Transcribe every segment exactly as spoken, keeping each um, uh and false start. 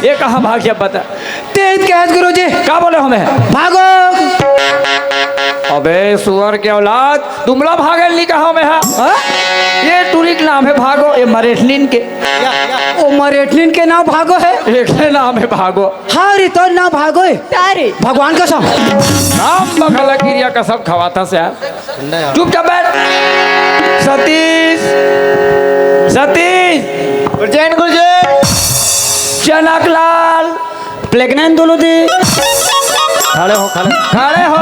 ये कहाँ भाग जब बता? तेज कहत गुरुजी। का बोले हमें? भागो। अबे सुअर के औलाद, तुमला भागल नहीं कहा हमें हा? हाँ? ये टुरी के नाम है भागो, ये मरेठनिन के। ओ मरेठनिन के नाम भागो है? एक नाम है भागो। हाँ रे, तो नाम भागो है। तारे। भगवान कसम। नाम बखला किरिया कसम खवाता से यार। चुपचाप बैठ। सतीश, सतीश। गुरुजन, गुरुजन। जनकलाल। प्लेग्नेंट दुलुदी। खड़े हो, खड़े। खड़े हो।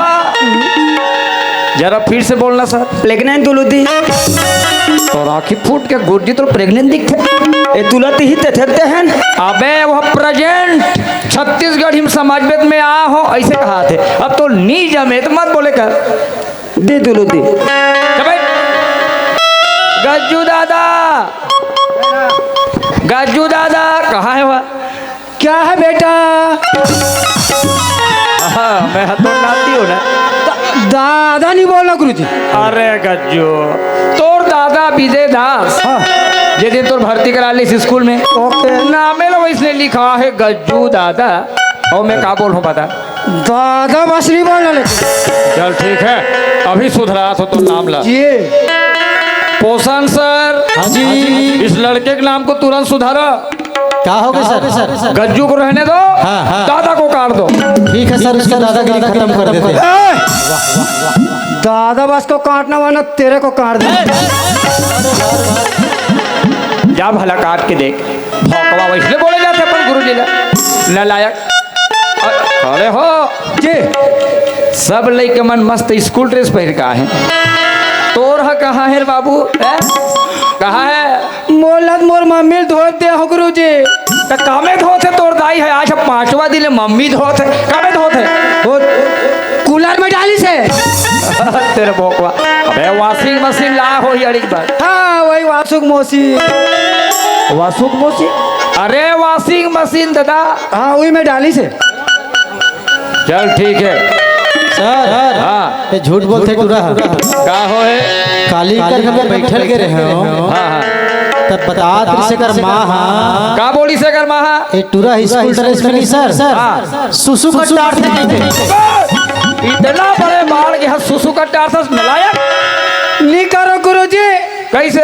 जरा फिर से बोलना सर। प्लेग्नेंट दुलुदी। तो राखी फूट के गुरुजी तो प्रेग्नेंट दिखते। ए तुलत ही ते थरते हैं। अबे वो प्रेजेंट छत्तीसगढ़ी में समाज में आ हो, ऐसे कहा थे। अब तो नी जमे तो मत बोले कर। दे दुलुदी। चुप बैठ। गज्जू दादा, गज्जू दादा, कहाँ है वह? क्या है बेटा? हाँ, मैं तो नाती हूँ ना। दा-, दादा नहीं बोलना गुरुजी। अरे गज्जू, तोर दादा विजय दास। हाँ। जे दिन तोर भर्ती करा लिस स्कूल में। ओके। नामे लो इसने लिखा है गज्जू दादा। और मैं का बोलूँ बता? दादा बस नहीं बोलना लेकिन। चल ठीक है, अभी सुधरा तो तोर नाम ला। जी। पोषण सर। हाँ जी। इस लड़के के नाम को तुरंत सुधारा। का हो गए सर? गज्जू को रहने दो, हाँ, हाँ। दादा को काट दो। ठीक है सर, उसकी दादागिरी खत्म कर देते हैं। ए! दादा बस को काटना वरना तेरे को काट दे। जा भला काट के देख। भौकवा वैसने बोले जाथे अपन गुरुजी ला। नालायक। अ-, अरे हो। जी। सब लइका मन मस्त स्कूल ड्रेस पहिर के आहे। तोर ह कहाँ हे रे बाबू? हैं? कहाँ हे? मोला त मोर मम्मी ल धोए दे हो गुरुजी। त कामे धोथे तोर दाई हे? आज पांचवा दिन ले मम्मी धोथे। कामे धोथे? वो कूलर में डालिस हे। तेरे भौकवा। अबे वॉशिंग मशीन ला होही अड़ीक बार। हाँ, वही वासुक मौसी। वासुक मौसी? अरे वॉशिंग मशीन दादा। हाँ, वही में डालिस हे। चल ठीक है। सर, हाँ। ये झूठ बोलथे टुरा। का हो हे? काली कर के बैठल के रहे हो। हाँ, हाँ। तब बता दे से कर माँ हा। का बोली से कर माँ हा? ये टुरा स्कूल ड्रेस में नहीं सर। हाँ। सुसु का टार थे। इतना बड़े बाल के हाथ सुसु का टार था नालायक। नहीं करो गुरुजी। कैसे?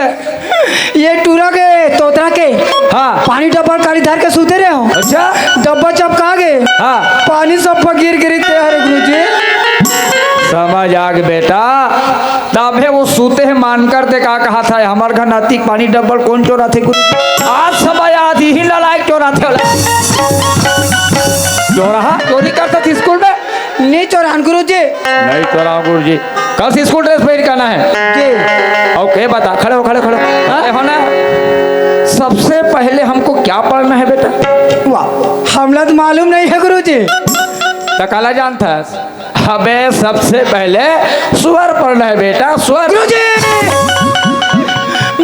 ये टूरा के तोतरा के हाँ। पानी डब्बा काली धर के सूते रहे हो। अच्छा। डब्बा चपका गे। हाँ। पानी सब गिर गिरी ते हरे गुरुजी। समझ आ गे बेटा। तभे वो सूते हे मान कर ते का कहा था, हमर घर नतीक पानी डब्बा कोन चोरा थे गुरु? आज समझ आत ही नालायक चोरा थे। चोरा, चोरी करता थी स्कूल में। नहीं चोरान गुरुजी। नहीं चोरान गुरुजी। कल से स्कूल ड्रेस पहिर के आना है। जी। अउ के बता, खड़े हो, खड़े, खड़े हो। हाँ? खड़े हो ना। सबसे पहले हमको क्या पढ़ना है बेटा? वाह, हमला तो मालूम नहीं है गुरुजी। त काला जानथस? अबे सबसे पहले स्वर पढ़ना है बेटा, स्वर। गुरुजी,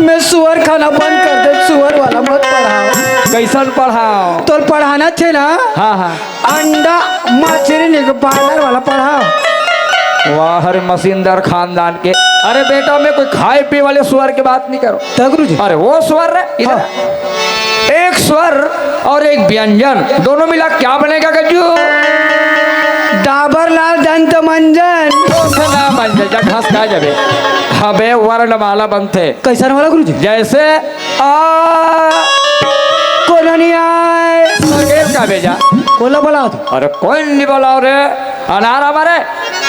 मैं स्वर खाना बंद कर दे, स्वर वाला मत पढ़ाओ। कैसन पढ़ाओ? तोर पढ़ाना थे ना? हाँ, हाँ। अंडा मछली निक पार्लर वाला पढ़ा। वाह रे मशीनदार खानदान के। अरे बेटा, मैं कोई खाए पीए वाले सुअर के बात नहीं करो। तो गुरुजी। अरे वो सुअर रे, इधर। हाँ। एक स्वर और एक व्यंजन दोनों मिला क्या बनेगा गज्जू? डाबर लाल दंत मंजन। दंत ना मंजन, जा घास खा जाबे। हबे वर्णमाला बनथे। कैसन वाला गुरुजी? जैसे आ। कोनो नहीं आए। सगेर का बेजा। कोला बोला तो। अरे कोई नहीं बोला रे। अनार हमारे।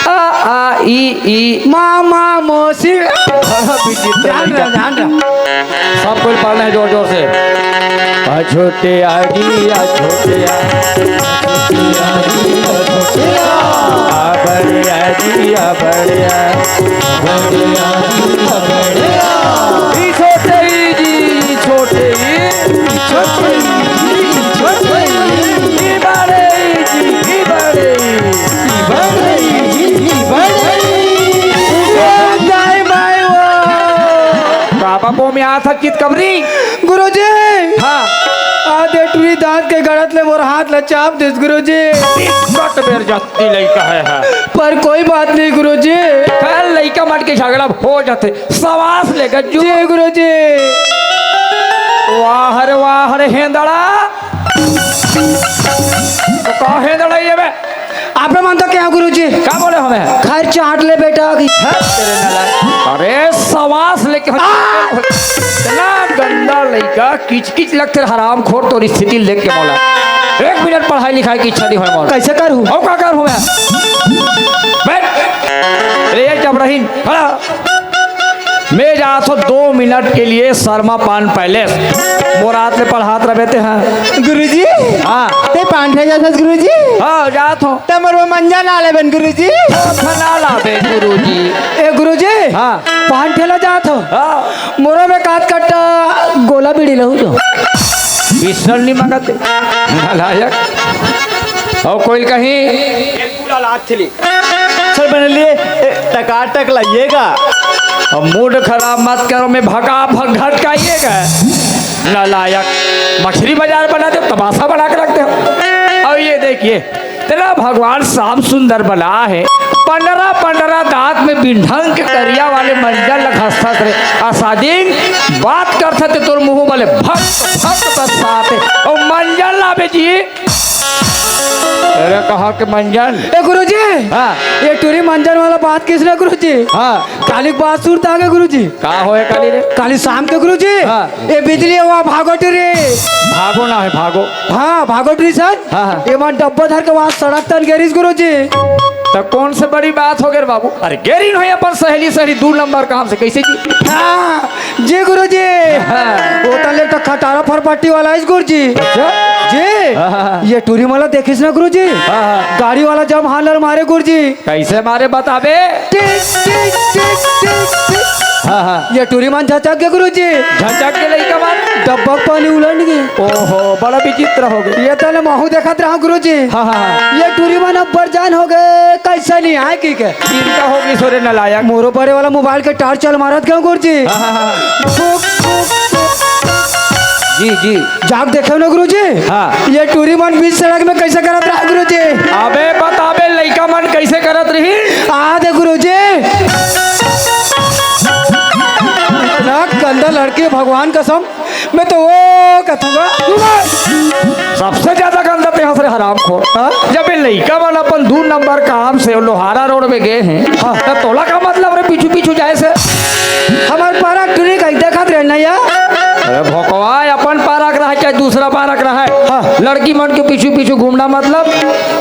आ, आ, ई, ई। मामा, मौसी। बड़ा विचित्र ध्यान लड़का। रहा, ध्यान रहा। सब कोई पढ़ना है जोर जोर से। आ छोटे आगी, आ छोटे आ। आ बड़े आगी, आ बड़े आ। ई छोटे ई जी, ई छोटे ई। ई छोटे ई जी, ई छोटे ई। ई बड़े ई जी, ई बड़े ई। ई बड़े ई जी, ई बड़े ई। ओ दाई माई वो। बाबा को में आता चित कबरी। गुरुजी। हाँ। आधे टुरी दांत के गड़त ले मोर हाथ ला चाप देस गुरुजी। कट बेर जाती लइका है, है। पर कोई बात नहीं गुरुजी। कल लइका मन के झगड़ा हो जाथे। सवास ले गज्जू। जी गुरुजी। वाह रे वाह रे हेंदड़ा। तो काहे दड़ाई बे? आपे मन तो क्या गुरुजी? का बोले हमें? घर चाट ले बेटा की। है तेरे नालायक। अरे सवास लेके इतना गंदा लइका, किचकिच लगथे हरामखोर, तोर स्थिति देख के मोला एक मिनट पढ़ाई लिखाई के इच्छा नहीं होय मोला। कैसे करूँ? अउ का करूँ मैं? बैठ। अरे ये जबरहीन, खड़ा। मैं जात हो दो मिनट के लिए शर्मा पान पैलेस। मोर हाथ ले पढ़ात रहे ते हैं। गुरुजी। हाँ। ते पान ठे जात हस गुरुजी? हाँ, जात हो। ते मोर वो मंजा ना लेबेन गुरुजी। ना लाबे गुरुजी। ए गुरुजी। हाँ। पान ठेला जात हो। हाँ। मोरो में कात कट्टा गोला बीड़ी लहू तो। पिस्टल नहीं मंगते। नालायक। अउ कोई कहीं। पूरा लात थी। सर बने लिए, ए, टकाटक लाइएगा। अब मूड खराब मत करो, मैं भका भक घटकाइएगा। नालायक, मछली बाजार बना दे, तमाशा बना के रख दे। और ये देखिए, तेरा भगवान श्याम सुंदर बना है, पंडरा पंडरा दांत में बिंढंग के करिया वाले मंजन ल घसत रे। असादिन बात करत ते तोर मुंह वाले भक भक बरसात है। और मंजन लाबे जी, अरे कहाँ के मंजन? ए गुरुजी, हाँ। ये टूरी मंजन वाला बात किसने गुरुजी? हाँ। काली बात सुरता आगे गुरुजी। का होए काली रे? काली शाम के गुरुजी। हाँ। ए बिजली हुआ भागो टूरी। भागो ना है, भागो। हाँ, भागो टूरी सर। हाँ, हाँ। ये मन डब्बा धर के वहाँ सड़क तन गेरिस गुरुजी। तो कौन से बड़ी बात हो गए रे बाबू? अरे गेरी नहीं अपन सहेली सहेली दू नंबर काम से कैसे जी? हाँ। जी गुरुजी। हाँ। वो तले तो खटारा फरपट्टी वाला है गुरुजी। अच्छा? जी। हाँ, हाँ, हाँ। ये टूरी मला देखिस ना गुरुजी। हाँ, हाँ। गाड़ी वाला जब हानर मारे गुरुजी। कैसे मारे बताबे? टिक, टिक, टिक, टिक, टिक। हाँ, हाँ। ये टूरी मन झचक के गुरुजी। झचक के लइका मन? डब्बा के पानी उलट गए। ओहो, बड़ा विचित्र हो गए। ये तले महू देखत रहा गुरुजी। हाँ, हाँ, हाँ। ये टूरी मन अब्बर जान हो गए, कैसे नहीं आए की के? चिंता होगी सोरे नालायक। मोरो बड़े वाला मोबाइल के टार्च चल मारत क्यों गुरुजी? हाँ, हाँ, हाँ। फुक, फुक, फुक। जी, जी। जाग देखे ना गुरुजी? हाँ। ये टूरी मन बीच सड़क में कैसे करत रहा गुरुजी? अबे बताबे लइका मन कैसे करत रही? आ दे गुरुजी। इतना गंदा लड़की, भगवान कसम। मैं तो वो कथूंगा। सबसे ज्यादा गंदा ते हंस रे हरामखोर। हाँ? जब ये लइका मन अपन दू नंबर काम से लोहारा रोड में गए हैं, हाँ। तो तोला का मतलब रे पीछू पीछू जाए से? हमार पारा टूरी का देखत रहना यार। अरे भोकवा, अपन पारक रहा चाहे दूसरा पारक रहा है, हाँ। लड़की मन के पीछू पीछू घूमना मतलब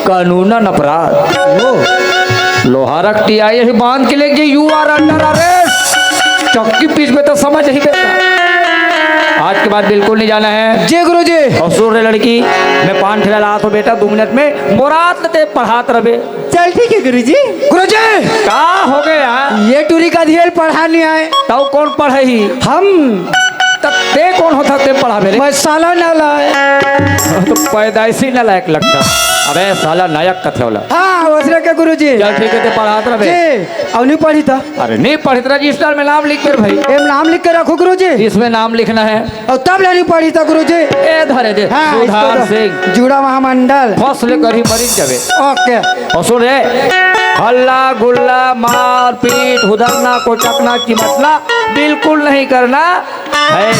कानूनन अपराध। ओ। लोहारक टिया यही बांध के लेके you are under arrest। चक्की पीस में तो समझ ही बेटा। आज के बाद बिल्कुल नहीं जाना है। जी गुरुजी। और सुन रे लड़की, मैं पान ठेला लात हो बेटा, दो मिनट में मोरात ते पढ़ात रहे। चल ठीक है गुरुजी। गुरुजी। का हो गया? ये टूरी का धियल पढ़ा नहीं आए। तब कौन पढ़े ही? हम। तब ते कौन होता ते पढ़ाबे रे? मैं साला नालायक। तो पैदाइशी नालायक लगता। अबे साला नायक कथे वाला। हाँ, वसरे के गुरुजी। चल ठीक है, ते पढ़ात रहे। जी, अब नहीं पढ़ी था। अरे नहीं पढ़ी तो रजिस्टर में नाम लिख कर भाई। एम नाम लिख के रखो गुरुजी। इसमें नाम लिखना है। और तब ले नहीं पढ़ी था गुरुजी। ए धरे दे। हाँ, इसको सुधार तो सिंह। जुड़ा महामंडल। फसले करी मरी जावे। ओके। और सुन रे, हल्ला गुल्ला, मारपीट, हुदरना, कोचकना, चिमटना बिल्कुल नहीं करना है।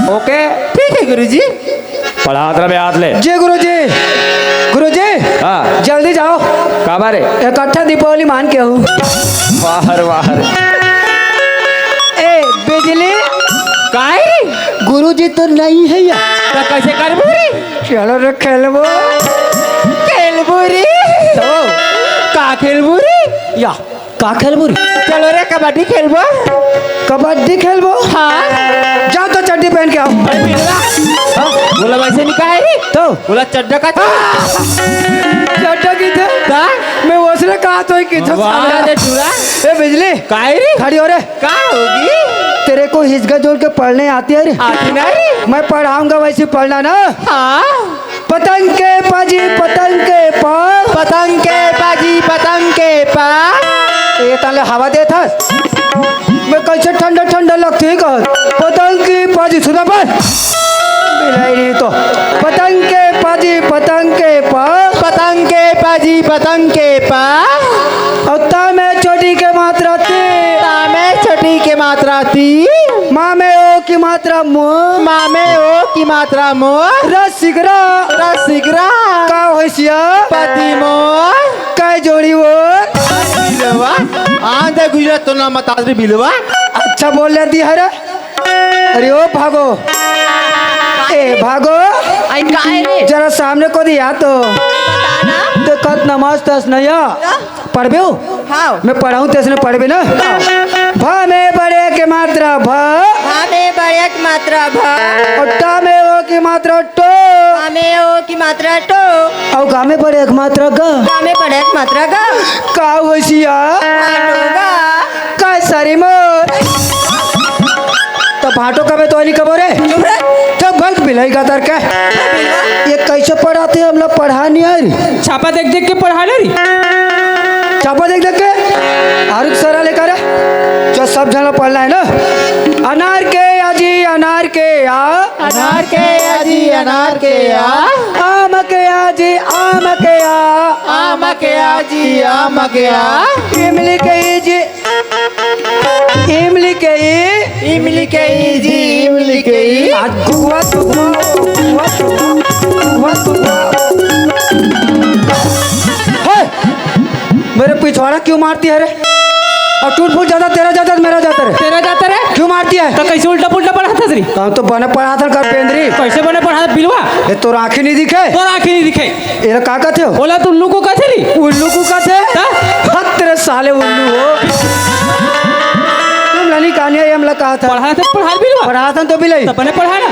ओके? ठीक है गुरुजी। पढ़ात रहे हाथ ले। जी गुरुजी। गुरुजी। हाँ। जल्दी जाओ। काबर रे? इकट्ठा दीपावली मान के हूँ। बाहर, बाहर। ए, बिजली। काय? गुरुजी तो नहीं है यार। तो कैसे करबो रे? चलो रे खेलबो। खेलबो रे। तो? का खेलबो रे? या, का खेलबो रे? चलो रे कबड्डी खेलबो। कबड्डी खेलबो? हाँ। जाओ तो चड्डी पहन के आओ। अरे मिलवा। हाँ? बोला वैसे नहीं कहा है रे। तो? बोला चड्डा का। चड्डा की थे? का? मैं वसरे कहा तो ही की थे वाह साला। रे टूरा। ए बिजली। काय रे? खड़ी हो रे। का होगी? तेरे को हिजगा जोड़ के पढ़ने आती है रे? आती नहीं। मैं पढ़ाऊंगा वैसे पढ़ना ना। हाँ। पतंग के पाजी पतंग के पास। पतंग के पाजी पतंग के पास। ए ताले हवा देत हस। मैं कैसे ठंडा ठंडा लगती है कहत। पतंग की पाजी सुना पर। मिलाई नहीं तो। पतंग के पाजी पतंग के पास। पतंग के पाजी पतंग के पास। और ता में छोटी के मात्रा ते। ता में छोटी के मात्रा पति। मा में ओ की मात्रा मो। मा में ओ की मात्रा मो। र सिगरा। र सिगरा। का होइस या? पति मोर। काय जोड़ी वो? बिलवा। आंधा गुजरात तो ना मतादरी बिलवा। अच्छा बोल लेती है रे। अरे ओ भागो। ए भागो। आई काय रे? जरा सामने को दिया तो। बता ना। तो कत नमाज तस नया। पढ़बे हो? हाँ। मैं पढ़ाऊँ, तैसने पढ़बे ना। हाँ। भा में बड़े के मात्रा भा। भा में बड़े के मात्रा भा। और टा में ओ की मात्रा टो। टा में ओ की मात्रा टो। और गा में बड़े के मात्रा गा। गा में बड़े के मात्रा गा। का होइस या? भाटो गा। का सारी मोर? तो भाटो कबे तो नहीं कबो रे? चुप रे। तो भंग बिलाई का तर का? ये कैसे पढ़ाते हैं? हम लोग पढ़ा नहीं आ रही। छापा देख देख के पढ़ा ले रही। छापा देख देख के? आरुख सरा लेकर है। जो सब झन ला पढ़ना है ना। अनार के या जी, अनार के या। अनार के या जी, अनार के या। आम के या जी, आम के या। आम के या जी, आम के या। इमली के ई जी, इमली के ई। इमली के ई जी, इमली के ई। आज गुआ, गुआ, गुआ, गुआ, गुआ, गुआ। हे! मेरे पिछवाड़ा क्यों मारती है रे? और टूट फूट ज्यादा तेरा जाता है, मेरा जाता रे? तेरा जाता रे? क्यों मारती है? तो कैसे उल्टा पुल्टा पढ़ाता रे? हम तो बने पढ़ाता कर पेंदरी। कैसे बने पढ़ाता बिलवा? ये तो आंखें नहीं दिखे। तो आंखें नहीं दिखे। एला का कथे हो? ओला तो उल्लू को कथे री। उल्लू को कथे? ता? हत तेरे साले उल्लू हो। तुम लनी कानिया ये हमला कहा था। पढ़ा था, पढ़ा भी लो। पढ़ा था तो भी लई। तब ने पढ़ा ना।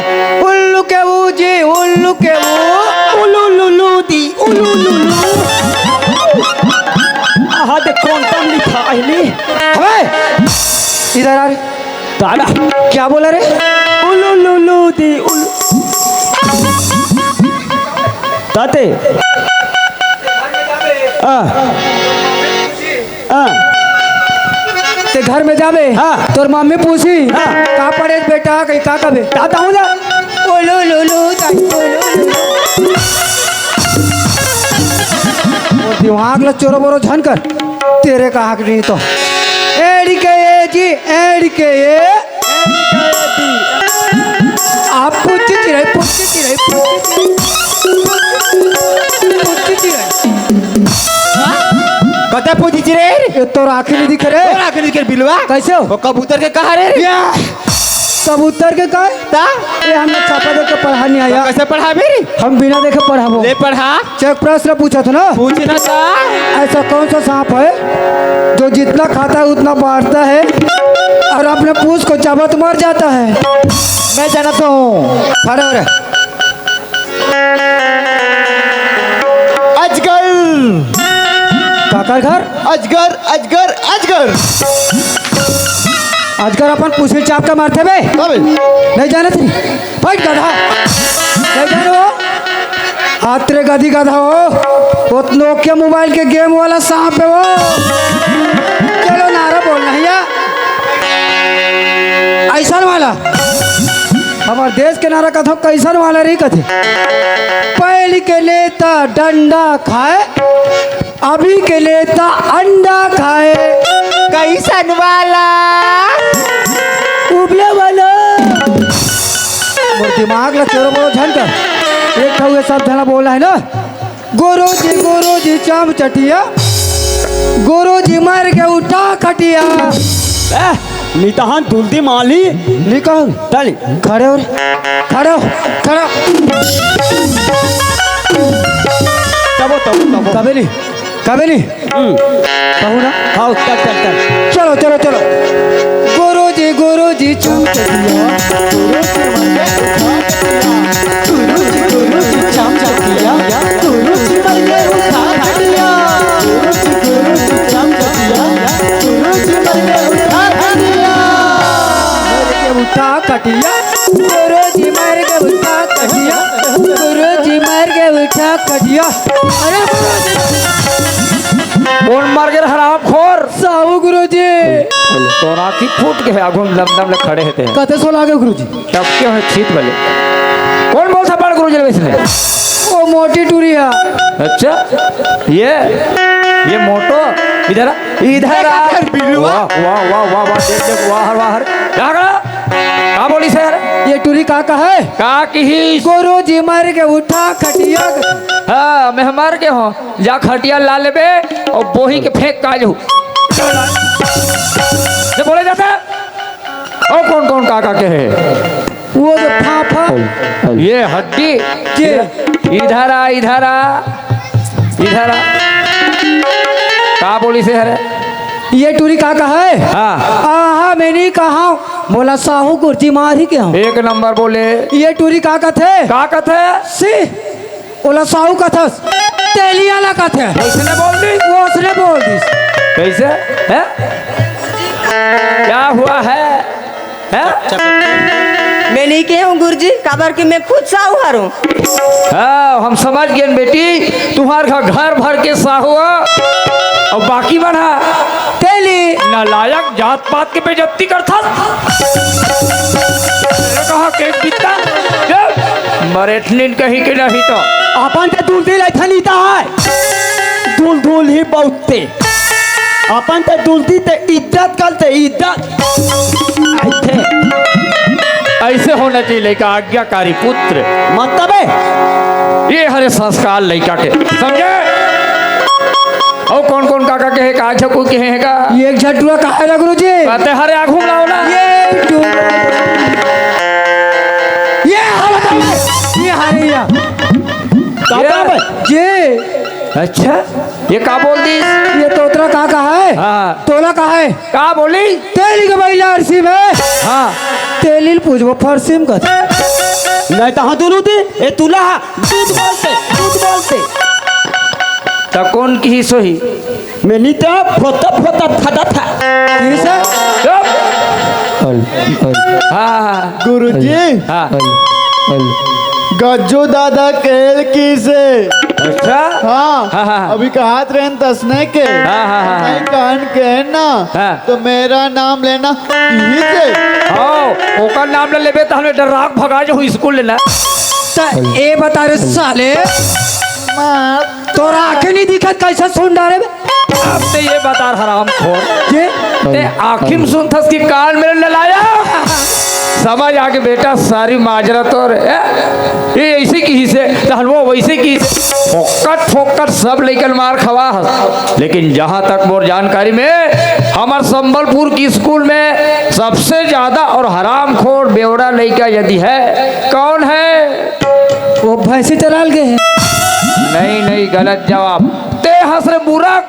उल्लू के ऊ जी, उल्लू के ऊ। उल्लू लुलू दी, उल्लू लुलू। आहा, देख कौन कौन लिखा है नी। अबे! इधर आ रे। दादा। क्या बोला रे? उलू लू लू दी उलू। ताते। आ। आ। ते घर में जाबे। हाँ। तोर मम्मी पूछी। हाँ। का पढ़े बेटा, कहीं का कबे? ताता हूँ ना। उलू लू लू दा, उलू लू लू। वो दिमाग ला चोरो बोरो झन कर। तेरे का हक नहीं तो। एड़ी के ए जी, एड़ी के ए। आप पूछी चिराई, पूछी चिराई, पूछी चिराई। पूछी चिराई। कते पूछी चिराई? ये तो आँखी नहीं दिख रे। तो आँखी नहीं दिख रे, बिलवा। कैसे हो? वो कबूतर के कहा रे? या। कबूतर के का? ता? ये हमने छापा देख के पढ़ा नहीं आया। तो कैसे पढ़ाबे रे? हम बिना देखे पढ़ाबो। ले पढ़ा। चेक प्रश्न पूछा था ना? पूछना था। ऐसा कौन सा सांप है जो जितना खाता है उतना बांटता है और अपने पूंछ को चाबत मर जाता है? मैं जानता हूँ। खड़े हो रे। अजगर। काकर घर? अजगर, अजगर, अजगर। अजगर अपन पूछी चाप के मारते बे। तबे। नहीं जाने थे। भाई गधा। नहीं जाने वो। हाथ रे गधी गधा हो। वो Nokia मोबाइल के गेम वाला सांप है वो। चलो नारा बोल नहीं यार। ऐसा वाला। हमारे देश के नारा कथो कैसन वाला रही कथे। पहली के नेता डंडा खाए, अभी के नेता अंडा खाए। कैसन वाला? उबले वाला। मोर दिमाग ला चोरो बोरो झन कर। एक ठो ये सब जना बोला है ना। गुरुजी, गुरुजी चाम चटिया, गुरुजी मर के उठा खटिया। ए, नितहान दुलदी माली। निकल। चल। खड़े हो रे। खड़े हो। खड़े हो। तबो, तबो, तबो। कबे नहीं। कबे नहीं। हम्म। कहू ना। हाँ, चल, चल, चल। चलो, चलो, चलो। गुरुजी, गुरुजी चाम चटिया। गुरुजी, गुरुजी चाम चटिया। गुरुजी मर के उठा खटिया। गुरुजी, गुरुजी चाम चटिया। गुरुजी मर के उठा खटिया। मर के उठा खटिया। गुरुजी मर के उठा खटिया। गुरुजी मर के उठा खटिया। अरे गुरुजी। कौन मर गए हरामखोर? साहू गुरुजी। तोरा की फूट के आगू में दम दम ले खड़े हेते। कते सो लागे गुरुजी? टपके हो छीत बले। कौन बोलता बड़ गुरुजी वैसने? वो मोटी टूरी है। अच्छा, ये ये मोटो, इधर आ, इधर आ। बिल्लू। वाह, वाह, वाह, वाह, वाह, देख, देख, वाह, वाह, वाह। का बोलिस हे? ये टूरी का कहे? का किहिस? गुरुजी मर के उठा खटिया। हाँ, मैं मर के हूँ। जा खटिया ला लेबे अउ बोही के फेंक का जाहू। ले बोले जाता। अउ कोन कोन का का कहे? वो जो फाफा। ये हड्डी। के? इधर आ, इधर आ, इधर आ। का बोलिस हे? ये टूरी का कहे? हाँ। आहा, मैं नहीं कहा। बोला साहू गुरुजी मारी के हूँ। एक नंबर बोले। ये टूरी का कथे? का कथे? सी। ओला साहू कथस, तेलिया ला कथे। उसने बोल दी? वो उसने बोल दी। कैसे? हैं? क्या हुआ है? हैं? मैं नहीं के हूँ गुरुजी, काबर के मैं खुद साहू हरहूँ। हाँ, हम समझ गेन बेटी, तुम्हार घर, घर भर के साहू हो, अउ बाकी मन हा तेली। नालायक, जात पात के बेइज्जती करथस। कहाँ के बित्ता? मरेठनिन कहीं के नहीं तो। अपन ते दुलदी लइथन इता है। दुलदुल ही बहुते। अपन ते दुलदी ते इज्जत करते, इज्जत। ऐसे। ऐसे होना चाहिए लइका, आज्ञाकारी पुत्र। मतलब है? ये हरे संस्कार लइका के। समझे? अउ कोन कोन का का कहे, का झकू कहे का? ये एक झटुआ का है ना गुरुजी? बातें हरे आगू लाओ ना। ये टू-, ये हरे का है। ये हरे या। दादा ये भाई। ये। अच्छा, ये का बोल दी? ये तोतरा का का है? हाँ। तोला का है? का बोली? तेली के बैला अरसी में। हाँ। तेली ल पूछबो फरसी में कथे। नहीं तो हाँ दुलू दी, ए तुला हा, दूध बोलते, दूध बोलते। त कोन किहिस होही? मैं नहीं तो फोता फोता फटा था। किहिस? चुप। हाँ, हाँ, हाँ। गुरुजी। हाँ। गज्जू दादा केल किसे। अच्छा? हाँ। हाँ, हाँ, हाँ। अभी कहात रहन तसने के। हाँ, हाँ, हाँ, हाँ। मैं कान के ना। हाँ। तो मेरा नाम लेना यही से। हाँ, ओकर नाम ले लेबे त हमें डरा के भगा जाहू स्कूल ले ना। त ए बता रे साले। माँ। तोरा आँखें नहीं दिखत, कैसे सुन डारे बे? अब ते ये बता हरामखोर। ये? ते आँखी में सुनथस कि कान में नलायक? समझ आगे बेटा, सारी माजरा तोर, ए? ये ऐसे किहिस हे, तहन वो वैसे किहिस हे। फोकट, फोकट सब लइकन मार खवा हस। लेकिन जहाँ तक मोर जानकारी में, हमर संबलपुर की स्कूल में सबसे ज्यादा और हरामखोर बेवड़ा लइका यदि है, कौन है? वो भैंसी चराल गए हैं। नहीं, नहीं, गलत जवाब। ते हंस रे मूरख।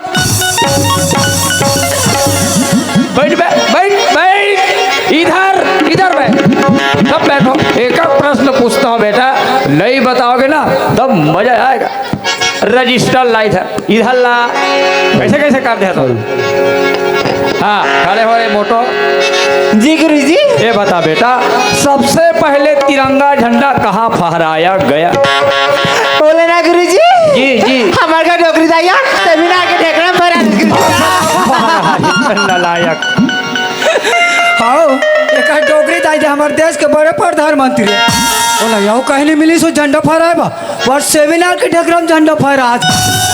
बैठ बे, बैठ, बैठ। इधर, इधर बैठ। सब बैठो। एक एक प्रश्न पूछता हूँ बेटा, नहीं बताओगे ना, तब मजा आएगा। रजिस्टर लाइट है, इधर ला। कैसे, कैसे कर दे तो? हाँ, खड़े हो रे मोटो। जी गुरुजी। ये बता बेटा, सबसे पहले तिरंगा झंडा कहाँ फहराया गया? बोले ना गुरुजी। जी, जी। हमार घर डोकरी दाइया, सेमिनार के ढेकरा में फहरा दे गुरुजी। नालायक। हाँ, एक डोकरी दाई दे हमार देश के बड़े प्रधानमंत्री। बोला, यो कहली मिली सो झंडा फहराए बा। पर सेमिनार के ढेकरा में झंडा फहरात।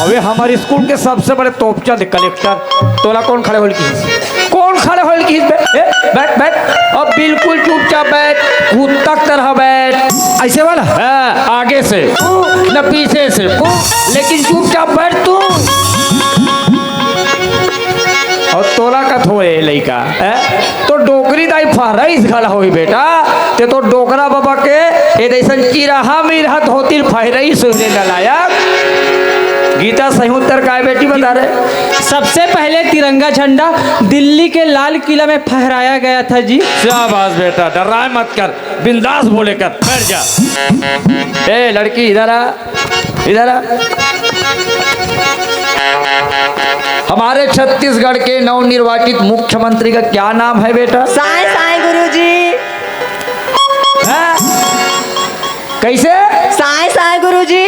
अबे हमारे स्कूल के सबसे बड़े तोपचा दे कलेक्टर, तोला कौन खड़े होल किहिस? कौन खड़े होल किहिस बे? ए, बैठ, बैठ। अब बिल्कुल चुपचाप बैठ, कुत्ता की तरह बैठ। ऐसे वाला? हाँ, आगे से, न पीछे से, लेकिन चुपचाप बैठ तू। अउ तोला कथों ए लइका, हैं? तो डोकरी दाई फहराइस घला होही बेटा, ते तो डोकरा बाबा के ए जइसन चिरहा मिरहा धोती ल फहराइस होही रे नालायक। गीता सही उत्तर काय बेटी बता रे? सबसे पहले तिरंगा झंडा दिल्ली के लाल किला में फहराया गया था जी। शाबाश बेटा, डराए मत कर, बिंदास बोले कर, बैठ जा। ए लड़की इधर आ। इधर आ। हमारे छत्तीसगढ़ के नवनिर्वाचित मुख्यमंत्री का क्या नाम है बेटा? साईं साईं गुरुजी। हैं? कैसे? साईं साईं गुरुजी।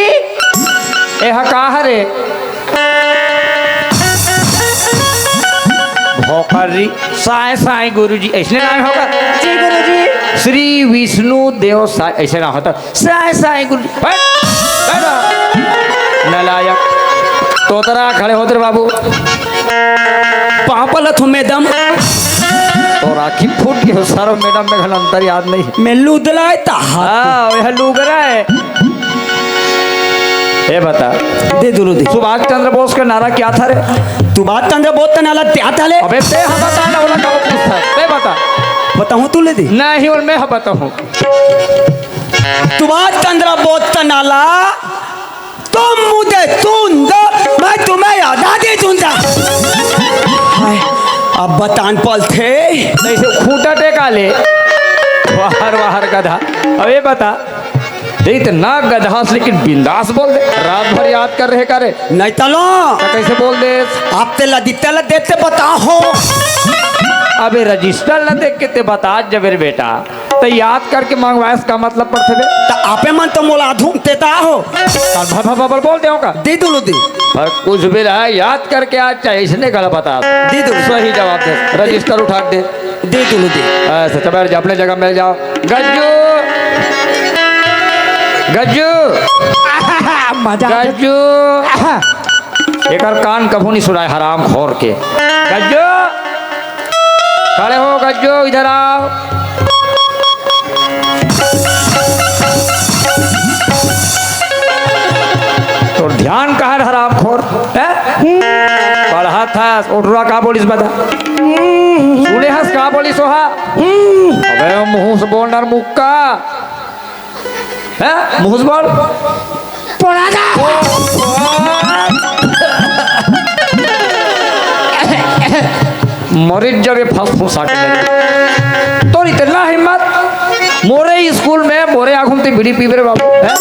ए हा का हरे? भोकरी। साईं साईं गुरुजी, ऐसने नाम होगा? जी गुरुजी। श्री विष्णु देव साईं, ऐसे नाम होता। साईं साईं गुरु, बैठ, बैठ। नालायक। तोतरा, खड़े होत रे बाबू। पाँव परत हँव मैडम। तोर आँखी फूट गे हो सरव, मैडम में घलो अंतर याद नहीं। मैं लुदलाय ता। हाँ, वह लुगरा है। ए बता। दे दुलू दे। सुभाष चंद्र बोस के नारा क्या था रे? सुभाष चंद्र बोस के नारा क्या था ले? अबे ते ह बता ना, ओला का पूछता? ते बता। बताऊँ तू ले दे? नहीं, ओला मैं ह बताऊँ। सुभाष चंद्र बोस के नारा, तुम मुझे खून दो, मैं तुम्हें आजादी दूंगा। हाय, अब बतान पलथे। जैसे खूंटा टेका ले। वाहर, वाहर गधा। अब ये बता, देख इतना गधा से लेकिन बिंदास बोल दे। रात भर याद कर रहे का रे? नहीं तलो। तो कैसे बोल दे? आप तेला दित्ते ला देते बताओ। अबे रजिस्टर ला देख के ते बता जबे रे बेटा। त याद करके मंगवायस का मतलब पड़थे बे? त आपे मन तो मोला आधुम तेता हो। काल भर भर भर बोल देव का? दे दुलू दे। पर कुछ भी रहा, याद करके आज चाहे इसने गलत बता। दे दुलू। सही जवाब दे। रजिस्टर उठा के दे। दे दुलू दे। ऐसे तो बैठ जा, अपने जगह मिल जाओ। गज्जू। गज्जू। मजा आ गया। गज्जू। एकर कान कभू नहीं सुनाय, हरामखोर के। गज्जू। खड़े हो गज्जो, इधर आओ। तोर ध्यान कहाँ हे हरामखोर? हैं? पढ़त हस, ओ टुरा का बोलिस बता। सुने हस का बोलिस ओहा? अबे मुँह से बोल ना रे मुक्का। हैं? मुँह से बोल। पढ़ा जा। मरिच जबे फसफुसा के लगे। तोर इतना हिम्मत? मोरे स्कूल में, मोरे आगू में ते बीड़ी पीबे रे बाबू, हैं?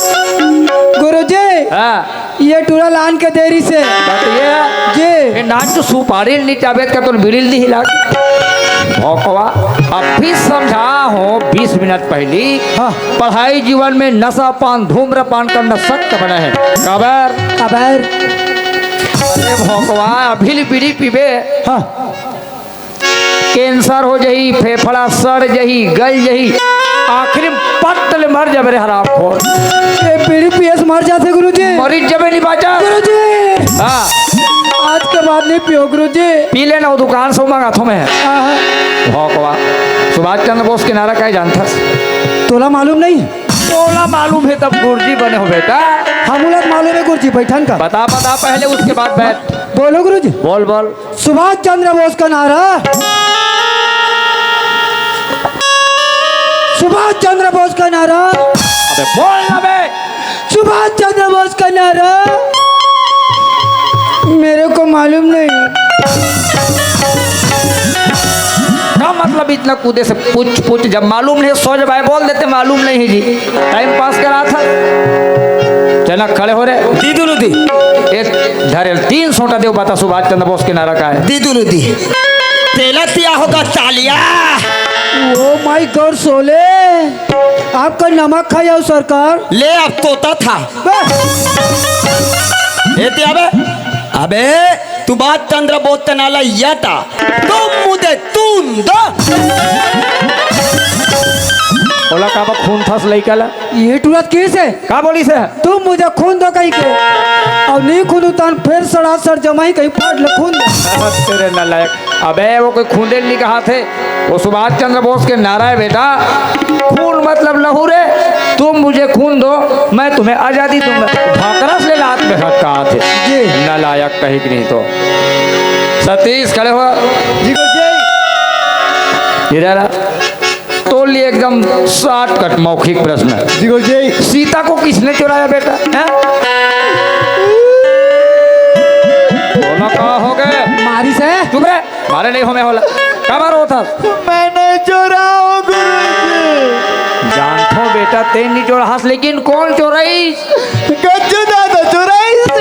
गुरुजी, हाँ। ये टूरा लान के देरी से। बतिया। जी। ये नान तो सुपारी नी चाबे का तो बीड़ी नी हिला। भोकवा, अभी समझा हूँ बीस मिनट पहली। हाँ। पढ़ाई जीवन में नशा पान, धूम्रपान करना सख्त मना है। काबर? काबर? अरे भोकवा, अभी ले बीड़ी पीबे। हाँ। कैंसर हो जाही, फेफड़ा सड़ जाही, गल जाही, आखिरी पट ले मर जाबे रे हरामखोर। ये बीड़ी पिए से मर जाथे गुरुजी। मरी जबे नहीं बाचा। गुरुजी। हाँ। आज के बाद नहीं पियो गुरुजी। पी लेना, वो दुकान से मंगाथों मैं। हाँ। भोकवा। सुभाष चंद्र बोस के नारा का जानथस? तोला मालूम नहीं? तोला मालूम है तब गुरुजी बने हो बेटा। हमला मालूम है गुरुजी, बैठन का। बता, बता पहले, उसके बाद बैठ। बोलो गुरुजी। बोल, बोल। सुभाष चंद्र बोस का नारा। सुभाष चंद्र बोस का नारा। अबे बोल ना बे। सुभाष चंद्र बोस का नारा। मेरे को मालूम नहीं। का मतलब इतना कूदे से पूछ, पूछ, जब मालूम नहीं, सो जब आए बोल देते, मालूम नहीं जी, टाइम पास करा था। चला, खड़े हो रे। दी दुलू दी। ए, धरे, तीन सोटा देव बता, सुभाष चंद्र बोस के नारा का है? दी दुलू दी। तेला तिया होगा तालिया। Oh my God, सोले, आपका नमक खाया हो सरकार। ले, अब तोता था। बस। ए, ते अबे, अबे, तू बात चंद्र बोत नाला यता। तुम मुझे खून दो। ओला का बा खून थस लइका ला? ये टूरा त कहिस हे। का बोलिस हे? तुम मुझे खून दो कहि के। अउ नी खून उतान फेर सड़ा सड़ जमाई कहि पाट ल खून दो। तेरे नालायक। अबे वो कोई खूंदे नहीं कहा थे। वो सुभाष चंद्र बोस के नारा है बेटा। खून मतलब लहू रे। तुम मुझे खून दो, मैं तुम्हें आजादी दूंगा। भाकरस ले लात में हक कहा थे। जी। नालायक कही कि नहीं तो। सतीश खड़े हो। जी गुरुजी। इधर आ। तोर लिए एकदम शॉर्टकट मौखिक प्रश्न। जी गुरुजी। सीता को किसने चुराया बेटा? हैं? बोला का हो गए? मारी से? चुप रे, मारे नहीं होमे होला। का मारो था? मैंने चुराओ गुरुजी। जानथो बेटा, ते नहीं चोराहस, लेकिन कौन चोराई? गज्जू दादा चुराई से।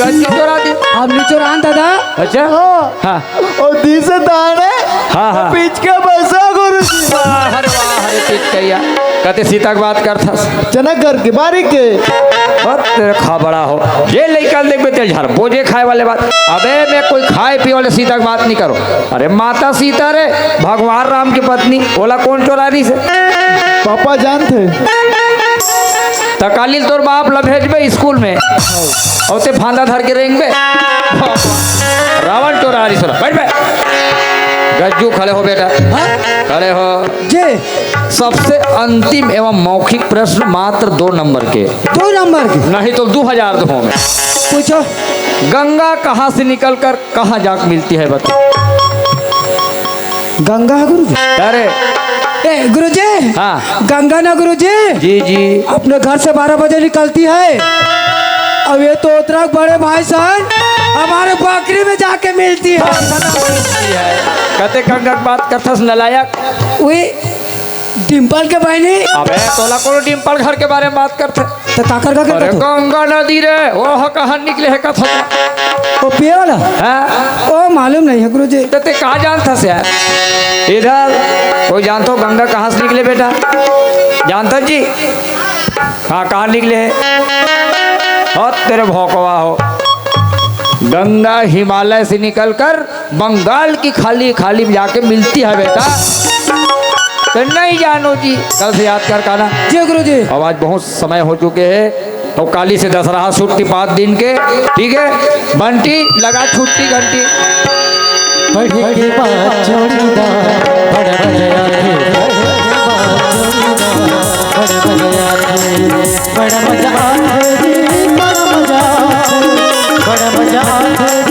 गज्जू चोरा दी। हम नहीं चोरान दादा। अच्छा? हाँ। हाँ। और दी से दान है। हाँ, हाँ। पीछ के बसा गुरुजी। वाह रे वाह रे पीछ कहिया। कहते सीता के बात करथस। चना घर के बारी के। बस तेरे खा बड़ा हो। ये लइका देख बे तेल झार। बोझे खाए वाले बात। अबे मैं कोई खाए पीए वाले सीता की बात नहीं करो। अरे माता सीता रे, भगवान राम की पत्नी, ओला कौन चोरा रही से? पापा जानते। त काली तोर बाप ला भेजबे स्कूल में, अउ ते फांदा धर के रेंगबे। रावण चोर आरी सोरा, बैठ बे। गज्जू, खड़े हो बेटा, हाँ? खड़े हो। जी। सबसे अंतिम एवं मौखिक प्रश्न, मात्र दो नंबर के। दो नंबर के? नहीं तो दो हजार दो में। पूछो। गंगा कहाँ से निकलकर कहाँ जाके मिलती है, बता। गंगा है गुरुजी? अरे। ए गुरुजी। हाँ। गंगा ना गुरुजी? जी, जी। अपने घर से बारह बजे निकलती है। अब ये तो उतरा बड़े भाई साहब, हमारे बकरी में जाके मिलती है। कहते गंगा की बात करथस नलायक। वे डिम्पल के बहनी। अबे तोला कोनो डिम्पल घर के बारे में बात करथे? त काकर का अरे करत हो? गंगा नदी रे, ओह कहाँ निकले हे कथा? वो पिए वाला? हाँ? ओ मालूम नहीं है गुरुजी। त ते का जानथस यार? इधर कोई जानथो गंगा कहाँ से निकले बेटा? जानथस जी? हाँ, कहाँ निकले हे? और तेरे भौकवा हो। गंगा हिमालय से निकलकर बंगाल की खाली, खाली में जाके मिलती है बेटा। तो नहीं जानो जी, कल से याद कर काना। जी गुरुजी। अब आज बहुत समय हो चुके हैं, तो काली से दसरा छुट्टी पाँच दिन के, ठीक है? बंटी लगा छुट्टी घंटी। पढ़ के बात जोड़ीदा, बड़ मजा आथे। पढ़ के बात जोड़ीदा, बड़ मजा आथे। बड़ मजा आथे जी, बड़ मजा आथे। बड़ मजा आथे